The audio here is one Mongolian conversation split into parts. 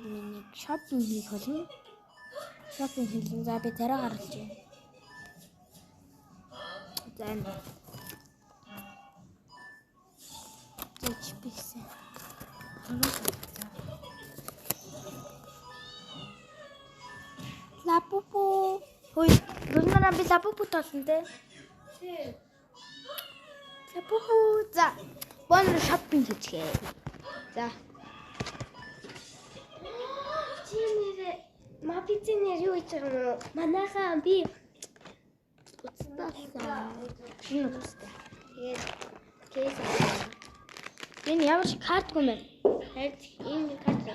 Миний shopping хийх болно. Shopping хийлэн. За би царай гаргалж байна. За энэ. За чипсэн. Лабубу. Хөөе, нүрнараа би лабубу толно те. Лабубу. За, бонор shopping хийчихье. За. Чи нэрээ мапицинээр юу хийж байгаа юм бэ? Манайхаа би уцтаалсан. Шинэ утастай. Тэгээд case авсан. Энэ ямар ч картгүй мэн. Харин энэ карт.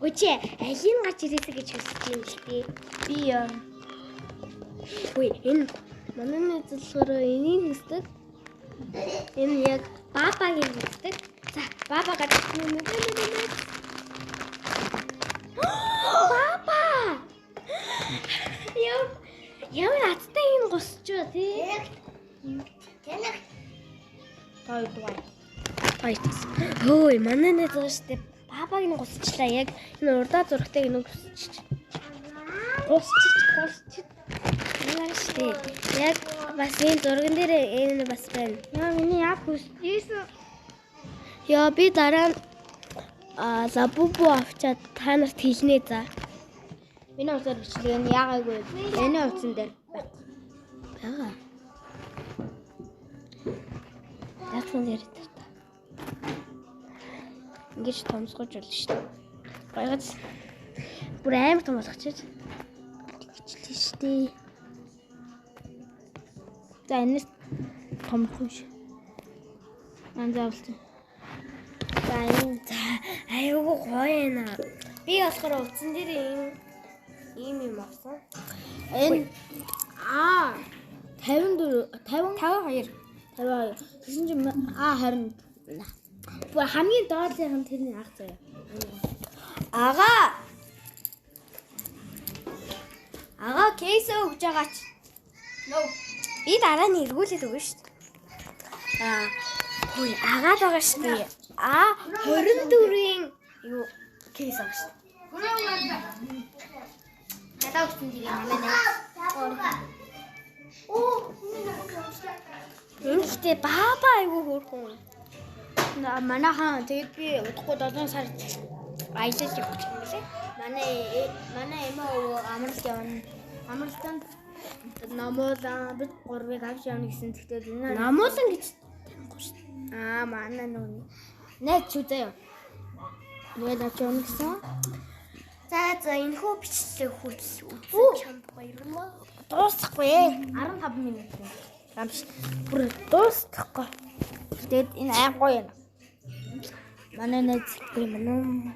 Өө чи алийг гарч ирээсэй гэж хүсэж юм л тий. Би Үгүй энэ манай найз болохоор энийг хүсдэг. Энэ яг бабагийн хүсдэг. За баба гарч ирсэн юм уу? Баба! Яа ямар азтай юм гусчоо тий. тоо дугай. Баярлалаа. Хөөе, манай найз байгаа шүү дээ. Бабаг нь гусчлаа. Яг энэ урдаа зурагтайг нь гусчих. Гусчих, гусчих. Энэ шүү дээ. Яг бас энэ зурган дээр энэ бас байна. Яа миний яг хүсчихсэн. Яа, би дараа нь лабубу авчаад та нарт хэлнэ за. Миний утсаар бичлэг нь яагаагүй. Энэ утсан дээр байх. Бага. Даацхан дээр та. Ингэж томсгож болно шүү дээ. Баягаз бүр амар том болгочих. Гэчлээ шүү дээ. За энэс томхон ш. Анзаавалсан. За энэ за айгүй гоё юм аа. Би болохоор утсан дээр ийм юм авсан. Энэ А 54 50 52. 52. Тэгсэн чинь А 20. Бүр хамгийн доотлынх нь тэрний ах заяа. Ага. Ага кейс өгж байгаач. Би дараа нь эргүүлээд өгнө шүү дээ. Аа. Хөөе, агаад байгаа шүү дээ. А 24-ийн юу кейс байгаа шүү дээ. Надад өгсөн тийм юм байна. Энэ гэхдээ баба айгүй хөөрхөн. Манайхан тэгээд би удахгүй 7 сар Аялал явах гэх юм лээ. Манай эмээ өвөө амралт явна. Амралтанд номуулан бид гурвыг авч явна гэсэн. Тэгтээ энэ Намуулан гэж танихгүй шүү дээ. Аа манай нүг найз шүү заяа. Тэгээд авч явна гэсэн. За за энэ хүү бичлэг хүртэл үзсэн чамд баярлалаа. Дуусахгүй ээ. 15 минут. Гамш. Бүр дуусахгүй. Тэгээд энэ аим гоё юм. Манай найз Үгүй манай.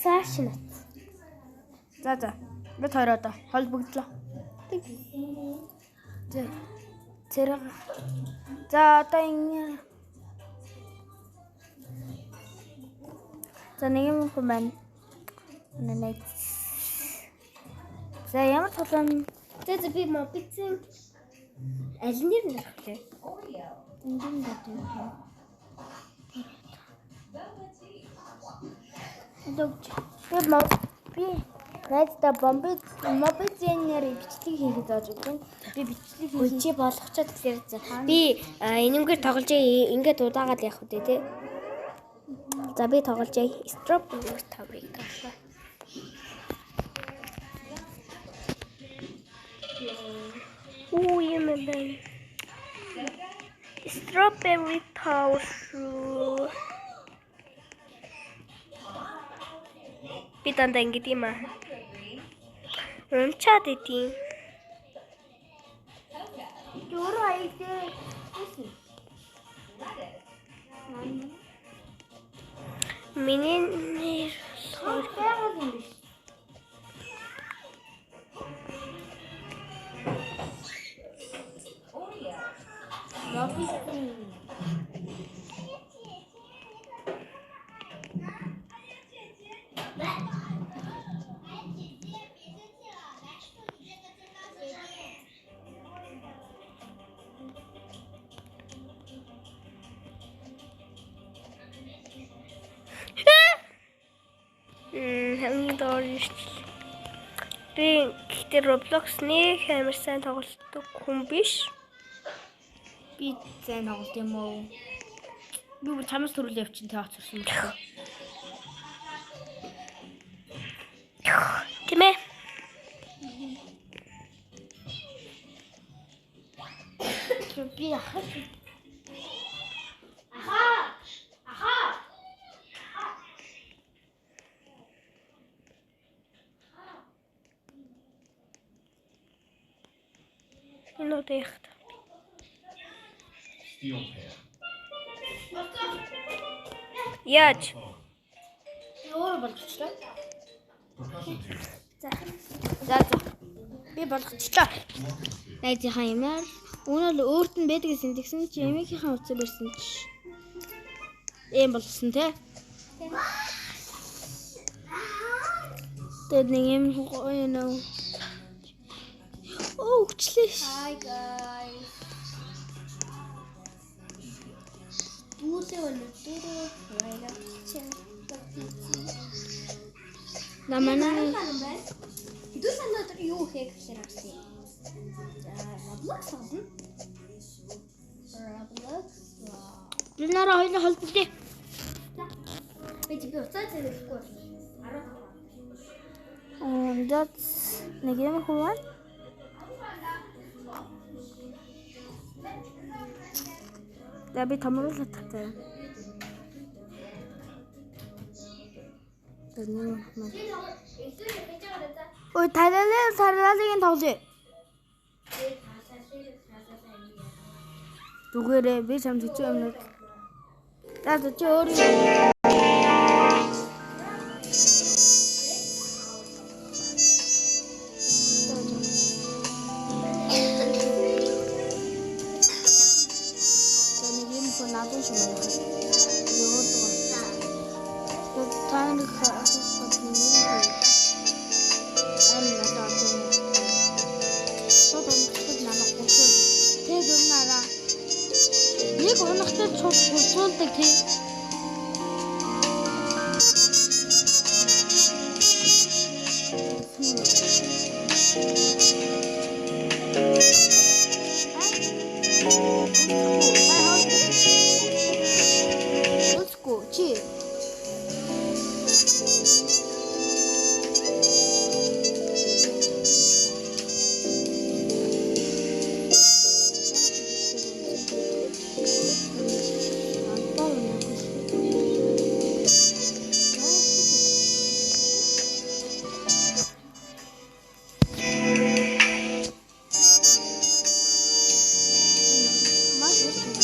Цааш нь. За за. Бид хоёр одоо холбогдлоо. За. Цэрэг. За одоо ингэ. За нэг юм хүн байна. Манай найз. За ямар тоглоом За за би мобицэн аль нэр нь гарах вэ? энд дад юм. Би найздаа бомбизенээр бичлэг хийхэд зааж өгч байна. Би бичлэг Үгүй чи болгочоод тэгэхээр за. Би энэнгээр тоглож ингээд удаагаад явах үү те. За би тоглож strawberry tower-ыг тоглоо. Уу юм байна. Strawberry tower шүү. Би дандаа ингэж юм аа. Унчаад идэв. Өөрөө аяг дээр. Миний нэр Байгаад юм биш. Мобизен. Хамгийн доор ирчихлээ. Би гэхдээ Roblox нэг амар сайн тоглодог хүн биш. Би сайн тоглолт юм уу? Би бүр чамаас төрүүл явчин тэ оцорсон юм байна. Тийм ээ. Би ахаж. Аха. Аха. Энэ удаа яах вэ? Steel pan. Яаж? Би өөрөө болгочлоо. Percussion tube. За. За за. Би болгочлоо. Найзынхаа юмар. Үүн бол өөрт нь байдаг гэсэн тэгсэн чи эмийнхээ утсаар ирсэн чи. Эм болсон те. Тэгээд нэг юм гоё нөө. Оо өгчлээ. Hi guys. Дүүлээ өнөдөр Намана Хэдүүс өнөөдөр юу хийх гэхээр авсан юм. За, Roblox олно. Roblox. би нараа хоёулаа холболтё. За. Би би уцаа зэрэхгүй болно. 10. That's нэг юм хуваа. За би томруулах тахтай. Тэр нэг юм. Ой таралаа таралаагийн тоглоё. Зүгээрээ би чамд хэцүү юмнууд. За за чи өөрөө За нэг юм хөө наадсан шиг байна. Яваад байгаа. Тэгээд та нэг асуулт нэг юм хөө. Ам надад одоо шууд унахад намайг гусуул. Тэг өмнөрөө нэг унахтаа шууд гусуулдаг тий. Үлсгүй чи. Маш их юм.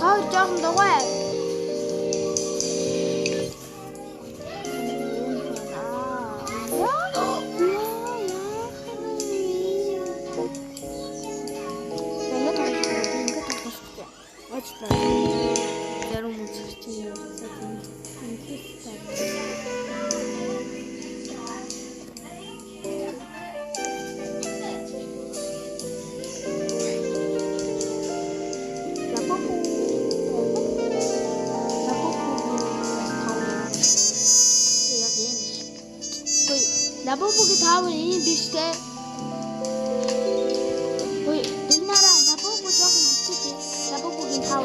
Та хоёр жоохон дугуй. Зарим үзэгч нь явуулсан юм. Лапопу. Лапопу бас тав. Яг юм биш. Хөөе, Лапопугийн тав ийм биш те. Хөөе, Динара Лапопу жоохон хэцүү те. Лапопугийн тав.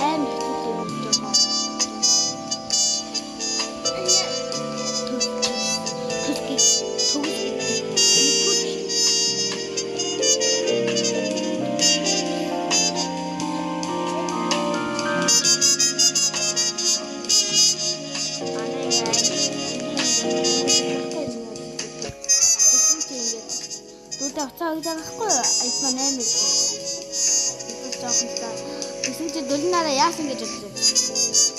Аим хэцүү юм жоохон. Төгс төгс төгс. гэж байгаа байхгүй юу? Айфма 8 гэж. Тэр жоохон л та. Тэгсэн чинь дөлнараа яасан гэж бодсон.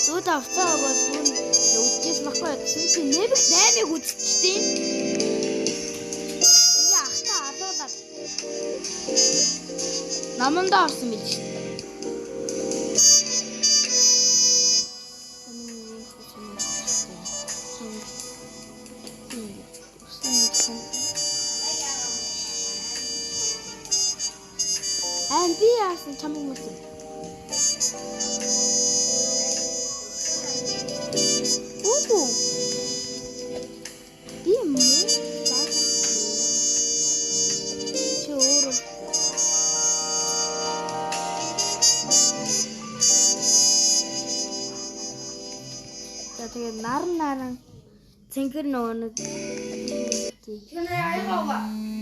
Дүүдээ уцаа өгөөд дүүн үдчихсэн байхгүй юу? Тэгсэн чинь нэмэх 8-ыг үдчихсэн. Тэгээ ахтаа алуулаад номондоо орсон билээ шүү дээ. Аа би яасан чамаг мөсөн. Үгүй. Би муу. Чи өөрөө. За тэгээд наран наран цэнгэр нөгөө нэг Тэр аягаа.